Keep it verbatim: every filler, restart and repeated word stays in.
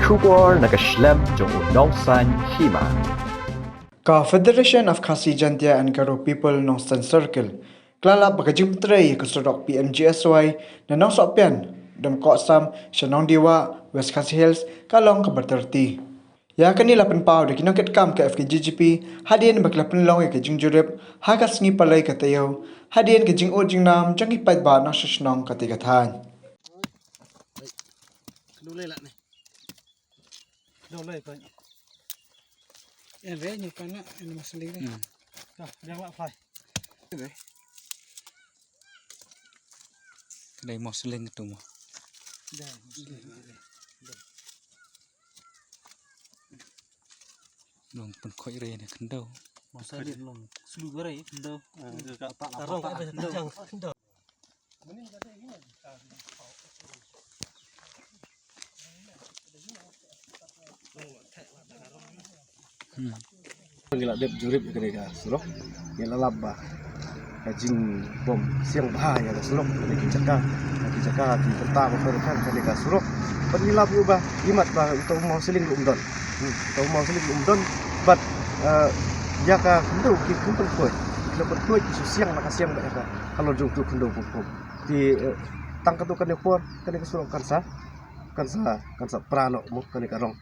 Khubor na ka shlem jong u Nongsaiñ Hima. Ka Federation of Khasi Jaintia and Garo People Nongstoiñ Circle ka la lap ba ka jingpyntrei ïa ka surok P M G S Y na Nongsohpian, Domkohsam sha Nongdiwah, West Khasi Hills ka long kaba tyrti. Ïa kane la pynpaw da ki nongkitkam ka F K J G P hadien ba ki la pynlong ïa ka jingjurip ha ka sngi Palei ka taïew hadien ka jingud jingnam jong ki paidbah nongshong shnong katei ka thaiñ. Lo lei pan. En re ni pan na en masling re. Hmm. Ka yang la fly. Kedai masling tu mo. Long pun koi re ni kendau. Masling long slu re kendau. Ka tak apa kendau. Hmm. Ngi la dep jurip ïa kane ka surok. Ngi la lap ba ka jingbym siang bha ïa ka surok, kane ki jaka, ki jaka ki kynta ba pher pher kane ka surok. Bad ngi lap ïa ba imat ba uta u maw sling um don. Hmm, uta u maw sling um don. Bad, eh, ïa ka khyndew ki kum pynkoit. Ki la pynkoit ki shu siang na ka siang ba ïa ka halor jong utu khyndew kum kum. Te, eh, tang katto katne por kane ka surok kan sa, kan sa, kan sa pra noh mo kane ka rong.